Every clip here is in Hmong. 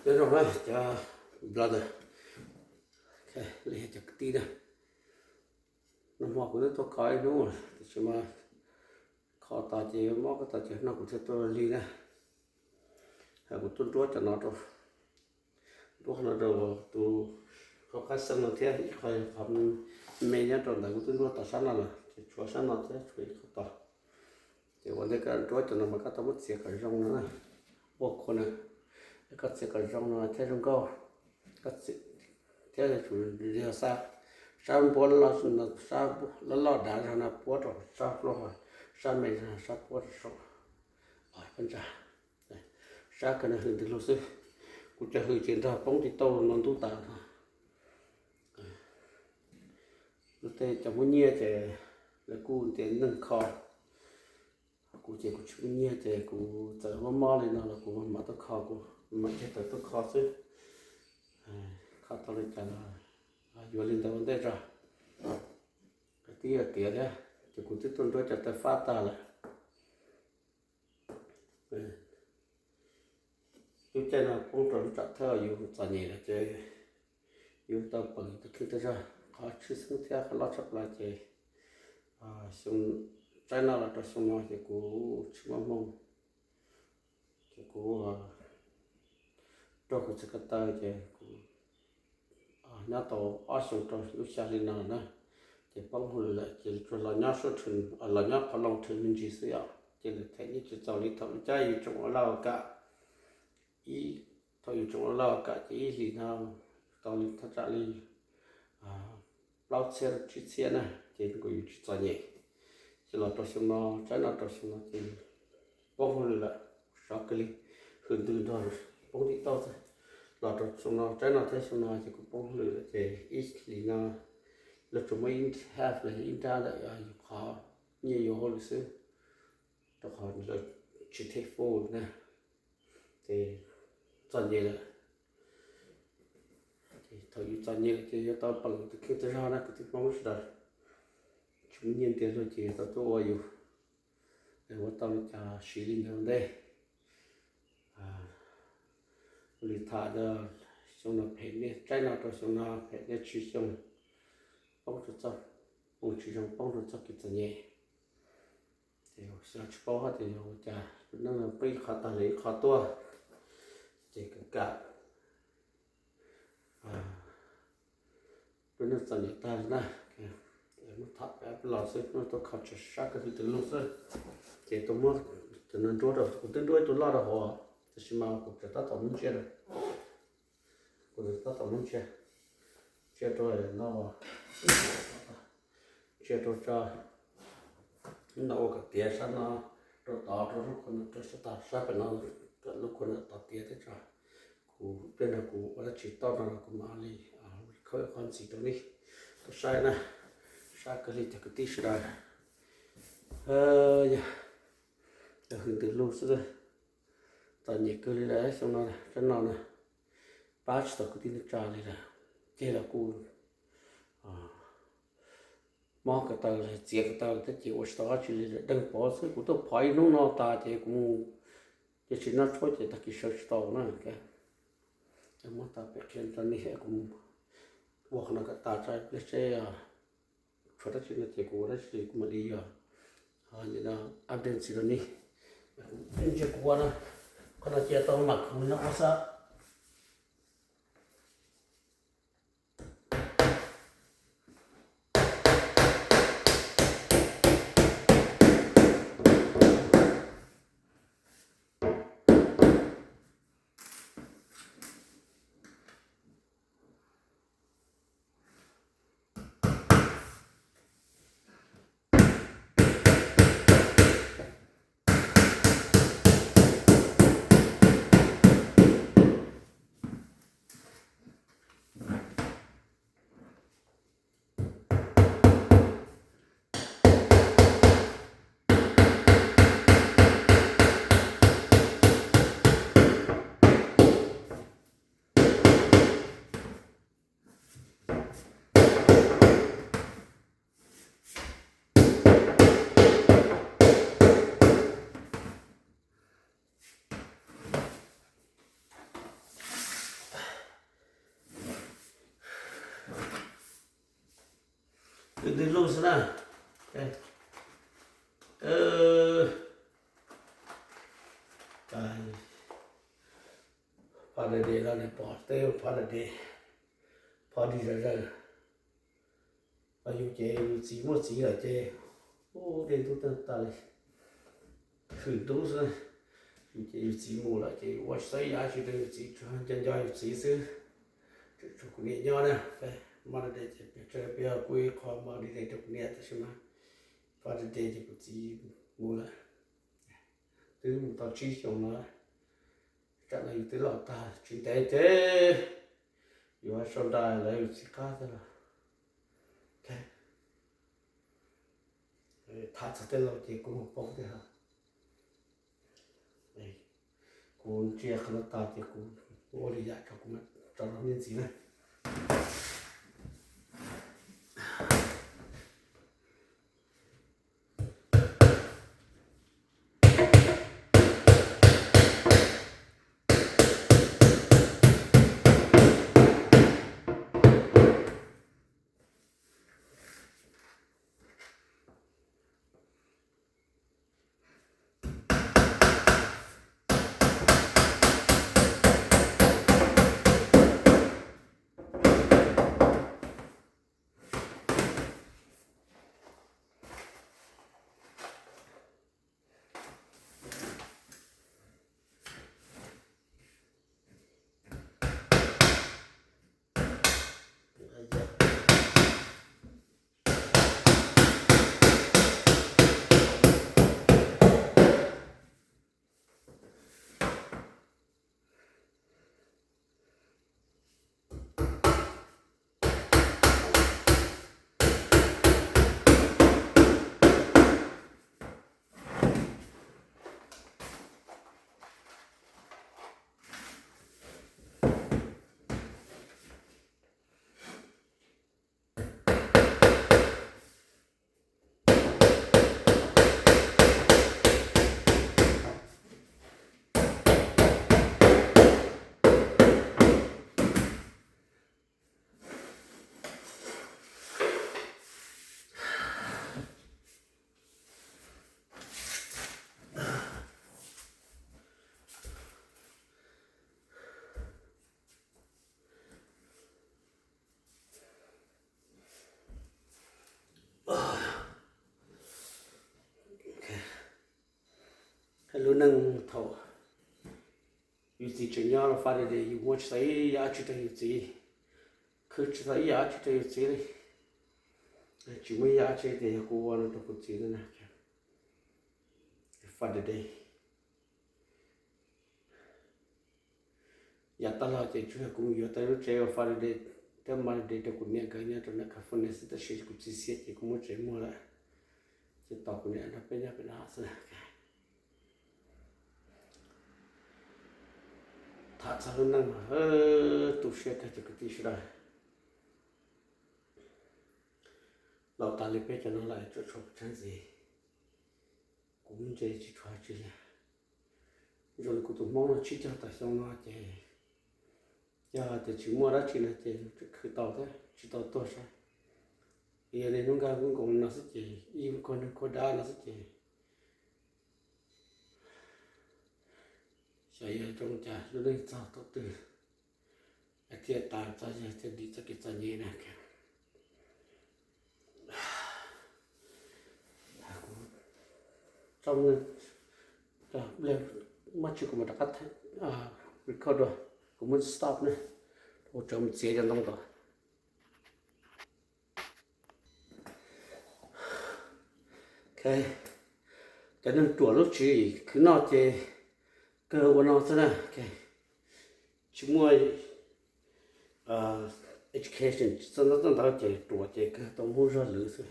Nyob zoo na cov brother, li cov kwv tij na, nag hmo kuv twb tuaj kho ib hnub, tiam sis mas kho tas ces mob koj tas ces no kuv thiaj tuaj lig na. Kuv tuaj nruab cov no rau, nruab no rau tus qhov qab xeeb no thiab ib qho qhov me nyob rau ntawd, kuv twb nruab tau sab no lawm ces tshuav sab no thiab tshuav ib qho tod. Ces ua ntej koj nruab cov no mas koj tau muab txiav kom zoo no na, ua khua na, koj txiav kom zoo no thiab zoo nkauj, thiab tsum yog sab, sab npuab loj loj dav zog no puab rau sab pluaj, sab me zog sab puab rau saum pob ntsa. Sab kawg no hwm ntws lug xwb, kuv cov hwm ces nrog poob tib tauj no ntub tas no. Lub tej cov muaj nyiaj ces lawv kuj tias neeg kho, kuv ces kuv tsis muaj nyiaj ces kuv txawm mob mob li no los kuv mam tuaj kho, kuv mam ceg taws tuaj kho xwb. Kho tau li cas los yuav li ntawd ua ntej tso. Twb yog tiav thiab ces kuv twb tuaj nruab cov taw fab tag lawm. Lub caij no poob rau lub tsam thawj yus txom nyem lawm ces yus tau peem tus kheej tag zog. Qhov tshwj xeeb thiab qhov loj tshaj plaws ces xyoo tsaib no los rau xyoo no ces kuv tsis muaj hmoo, ces kuv raug kuv txiv ko taw ces kuv nyob tau ob xyoo rau lub xya hli no na, ces poob hauj lwm lawm ces tsuas los nyob suab, los nyob qhov loo rhwv me ntsis xwb os. Ces lawv them yeej tsis txaus li thaum lub caij yus tseem ua laj ua kam, ib, thaum yus tseem ua laj ua kam ces ib hlis no tau li thaj tsam li plaub txhiab tsib txhiab na, ces nkaus yus tsis txom nyem. Ces los rau xyoo no, tsaib no rau xyoo no ces poob hauj lwm lawm, sov kiag li, hwm ntws nrog poob tib tauj xwb. Los rau xyoo no, tsaib no thiab xyoo no ces kuv poob hauj lwm lawm ces ib hlis no lawv tsuas muab ib half los yog ib nrab ntawm yus qhov nyiaj yuav hauj lwm xwb, rau qhov lawv tsis them full na, ces txom nyem lawm. Ces thaum yus txom nyem lawm ces yuav tau peem tus kheej tag zog na kwv tij Hmoob sawv daws. Tsis muaj nyiaj ntiag luag ces yuav tau tuaj ua yus, ua tau li cas siv li ntawd ua ntej. Ua li tham xyoo no phem nej, tsaib no rau xyoo no phem nej, tsis xyoo poob rau txoj, poob tsis zoo, poob rau txoj kev txom nyem. Ces xyov tsis paub hais tias yog ua cas lub neej no pheej ib qho tag li ib qho tuaj, ces kam kam lub neej txom nyem tag li na. Muab tham peb los xwb, muab tuaj kho tso sab kawg hwm ntws lug xwb. Ces tuaj muab cov no nruab rau, kuv twb nruab ib tug loj rau hauv, tab sis mas kuv tseem tab tom muab ntsia, kuv tab tom muab ntsia, ntsia rau no, ntsia rau tso. No ua kom tiav sab no rau tod, rau lub khua no rau sab tod, sab pem no kom lub khua no tod tiav thiab tso. Kuv pliag no kuv ua dab tsi tau no los kuv mam li khawb qhov ntxiv rau nej tau saib na. Sab kawg li cov kwv tij sawv daws. Yog hwm ntws lug xwb, txom nyem kawg li lawm xyoo no, tsaib no na, pab tsis tau kwv tij neej tsa li lawm, ceg los kuj mob ko taw, txiav ko taw thiab ces ua tsis tau dab tsi li, deeg pov xwb. Kuv tuaj phov ib hnub no tas ces kuv mus, ces tsis noj tshuaj ces tag kis sawv tsis tau na. Muab tau pem qhia rau nej, kuv ua qhov no kom tas tso ib pliag seb tshuav dab tsi no ces kuv ua dab tsi kuv mam li yog update ntxiv rau nej. Ntsia kuv ua na, qhov no cia tau mam kuv nyob qhov xwb. Phab da de los nws pom teb phab da de, phab dig zom zaws. Ho yus ces yus txiv muaj txiv lawm ces ub dej ntub tag tas li, hwm ntub xwb. Yus ces yus txiv mus lawm ces yus ua tsis tau ib yam dab tsi rau yus txiv, tsuas nco nco yus txiv xwb. Tsuas tshuav kuv niam nyob na, phab da de ces pes tsawg peb yog kuj ib qho npau di de rau kuv niam tab sis mas phab da de ces kuv txiv mus lawm, twb mus tau tsib xyoos no. Tsam no yus twb laus tag tsis ntev ces yuav sau nra lawv yus txiv qab thiab los. Tham txog tej laus ces kuv mus paub tej ha. Kuv ntsia qhov no tas ces kuv ua li yam tso kuv mam tso rau nej ntxiv na. Lub neej thaum yus txiv tseem nyob los fab da de yus muab tsis tau ib yam dab tsi rau yus txiv, khwv tsis tau ib yam dab tsi rau yus txiv li. Tsis muaj ib yam dab tsi tias yog kuv ua no rau kuv txiv na. Fab da de. Yav tag los ces tsuas yog kuv mus yuav tau lub tsev ua fab da de thiab mab da de rau kuv niam nkawd nyob rau nram California xwb, tab sis kuv txiv xiam ces kuv muab tsev muag lawm, ces tos kuv niam nrog peb nyob pem no xwb. Tham txog lub neej mas tu siab kawg cov kwv tij sawv daws. Laus tas li peb cov no lawm tsuas tshuav kuv tsab ntxiv, kuv ntse tsis tshuav tsi li. Zoo li kuv tus hmoob no tsib caug tawm xyoo no ces yog tias tsis muaj dab tsi no ces khwv tau thiab tsis tau tuag saib. Yog li hnub nkauj nkoos no xwb ces ib kuag neeg kuag dab no xwb ces xyov yuav zoo cas lub neej txog thaum twg thiaj tas txoj yawg thiaj dim txoj kev txom nyem na. Kuv tso, muaj tsis kuv mam rov qab record dua, kuv muab stop na, ua tsav mus txiav cov ntoo tom. Cov neeg ruam lub tswv yim khwv noj ces kawg ua no xwb na. Tsis muaj education tsis txawj ntawv ces ruam ces kawg tau muab zog lwm xwb.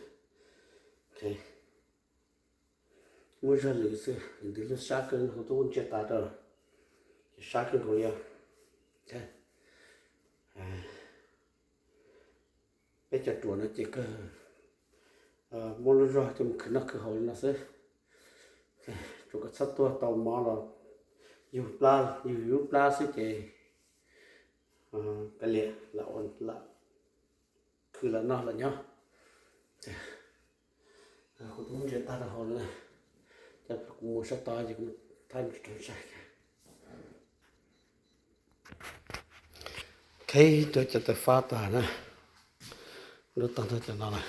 Muab zog lwm xwb, ntws lub sab kawg nkaus, tub ntsia tas rau ces sab kawg nkaus li os. Peb cov ruam no ces kawg muab lub zog coj mus khwv noj khwv haus li no xwb. Tsuas kom txhob tuag tau mov los yug plab, yug yus lub plab xwb ces kav liam, lam khwv lam noj lam nyob. Kuv twb muab ntsia tag rau hauv lawm na, ces kuv mus sab tod ces kuv thaij rau sab. Ok, rau cov tawv fab tag na, nruab tag ntawm cov no lawm,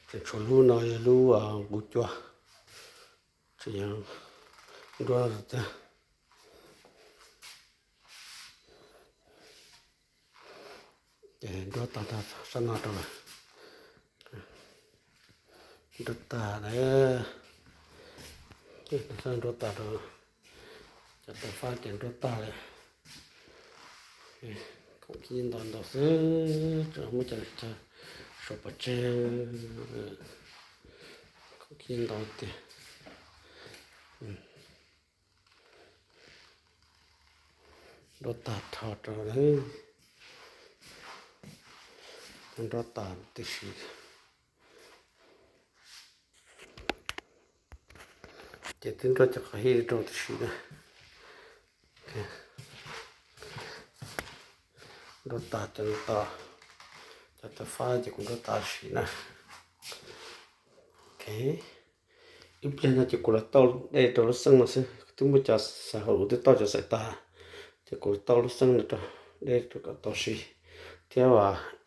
ces tshuav lub no yog lub nqus cua, tseem yog nruab no tiag. Ces nruab tag sab no rau lawm, nruab tag na, nruab tag rau, cov tawv fab ces nruab tag lawm. Khoom khib nyiab ntau ntau xwb, tseem muab cov sau pov tseg, khoom khib nyiab ntau tiag. Nruab tag rho rau, nruab tag tib si. Ces twb nruab cov qhov hij rau tib si na. Nruab tag cov no, cov tawv fab ces kuv nruab tag tib si na. Ok, ib pliag no ces kuv los tauj dej rau lub xeej no xwb, twb muab cov xais hauv, kuv twb tauj cov xais tag, ces kuv tauj lub xeej no rau, dej rau kom tau si, thiab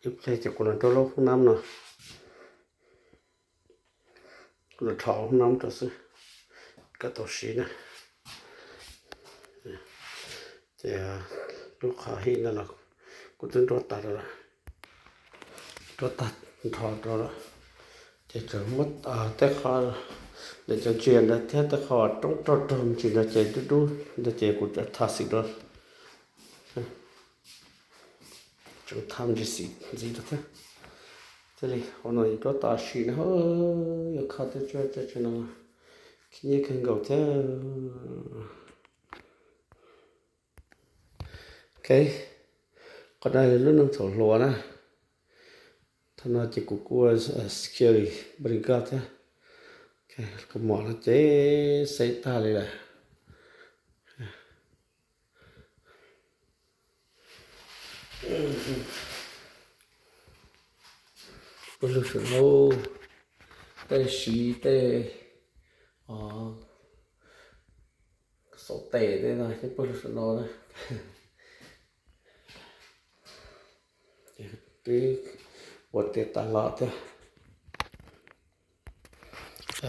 ib pliag ces kuv los nruab lub hoob nab no. Kuv los rho hoob nab rau xwb, kom tau si na. Ces lub qhov hij no los kuv twb nruab tag rau lawm, nruab tag nrho rau lawm. Ces tseem muab tej qho ntawm cov ntsia ntawd thiab tej qho roob rog rog me ntsis ntawd ces dub dub ntawd ces kuv tha xim rau, tseem tha me ntsis xim ntxiv rau thiab. Thiaj li hauv no nruab tag si na, yuav kho tej tsuag tsuag no, khib nyiab kawg nkaus thiab. Ok, qhov no yog lub noog thaum hluas na. Thaum no ces kuv kuj ua security bodyguard thiab. Kaus mom no ces xeb tag li lawm. Pawg lug saum no, tej siv tej xauv tes tej no ces pawg lug saum no na. Twb ua tiav tas los thiab.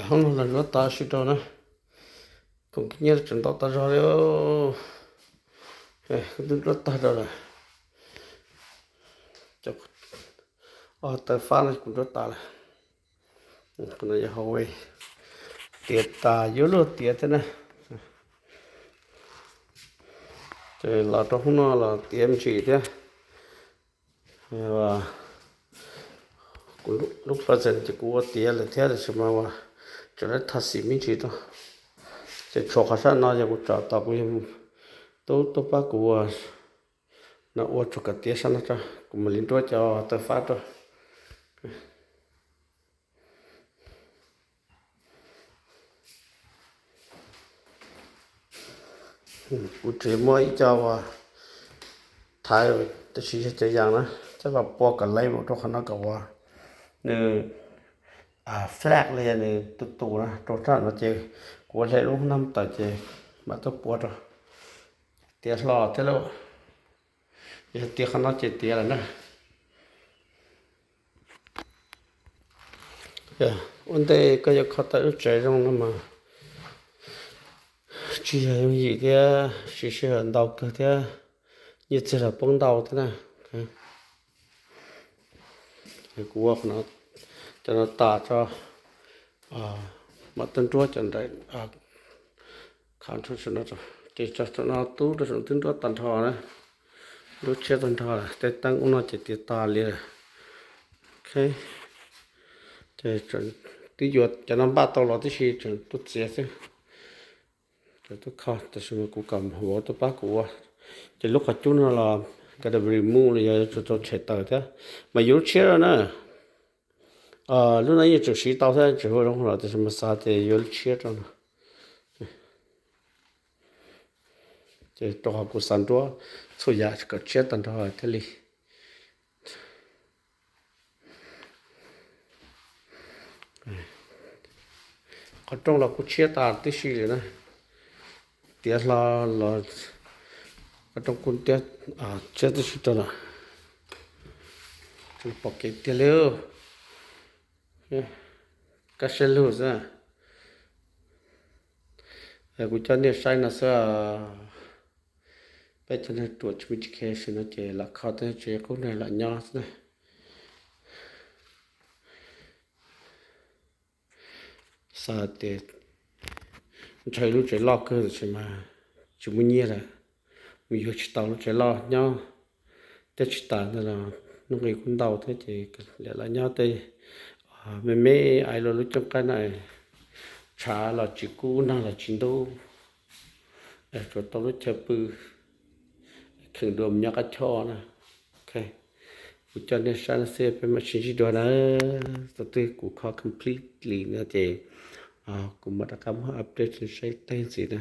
Hoob no los nruab tag si rau na. Khoom khib nyiab tseem ntau tas zog li. Twb nruab tag rau lawm. Cov tawv fab no kuv nruab tas lawm. Qhov no yog hallway, tiav tas yuav luag tiav thiab na. Ces los rau hoob no los tiav me ntsis thiab. Kuv lub closet ces kuv ua tiav lawm thiab tab sis mas ua tseem lawv tha xim me ntsis rau. Ces tshuav qhov sab no yog kuv tsam tos kuv yog tub tuaj pab kuv ua, no ua tsuag kom tiav sab no tso kuv mam li nruab cov tawv fab rau. Kuv tseem muab ib co uas thaiv, tab sis yog cov yas na, coj los pua kom leib mus rau qhov no kom uas nws flat li yog nws tus tus na rau sab no ces kuv ua hle lub hoob nab tawm ces mam tuaj pua rau. Tiav hlo thiab lauj. Yog tiav qhov no ces tiav lawm na. Ua ntej koj yuav kho tau lub tsev zoo no mas tsis yog yooj yim thiab, siv sij hawm ntau kawg thiab, nyiaj txiag los poob ntau thiab na. Kuv ua cov no tas tso, mam tuaj nruab cov ntawm, khav nruab no, ces cov no tub rau saum twb nruab tag nrho na, nruab tshiab tag nrho, tej teeb ub no ces tiav tas li lawm. Ok, ces twb yuav cov no npaj tau los tib si tseem tuaj txiav xwb. Tseem tuaj kho tab sis mas kuv kom vauv tuaj pab kuv ua. Ces lub qhov cub no los ka da remove los yog tsuas tau tshem tawm thiab, mas yuav lub tshiab rau na. Lub no yeej tseem siv tau thiab tseem ua zoo los tab sis mas xav tias yuav lub tshiab rau no. Ces rau qhov kuv xav nruab txhua yam kom tshiab tag nrho thiaj li. Qhov rooj los kuj tshiab tas tib si li na. Tiav hlo los qhov rooj kuj tiav tshiab tib si rau no. Pom kev tiag li. Kab siab lug xwb. Kuv coj nej saib no xwb. Peb cov neeg ruam tsis muaj tsis khe sim no ces lam kho tej tsev qub neeg lam nyob xwb na. Xav tias ntshaw lub tsev loj kawg tab sis mas tsis muaj nyiaj lawm, mus yuav tsis tau lub tsev loj nyob. Thiab tsis tas ntawd los hnub nqi kuj ntau thiab ces lam los nyob tej me me, ais los lub cooj qaib no, tshav los tsis kub, nag los tsis ntub, tsuas tau lub chaw pw, kheem dua mus nyob qab choj na. Kuv coj nej saib no xwb, peb mam sib ntsib dua na. Thaum twg kuv kho completely no ces kuv mam rov qab muab update rau saib tej ntxiv na.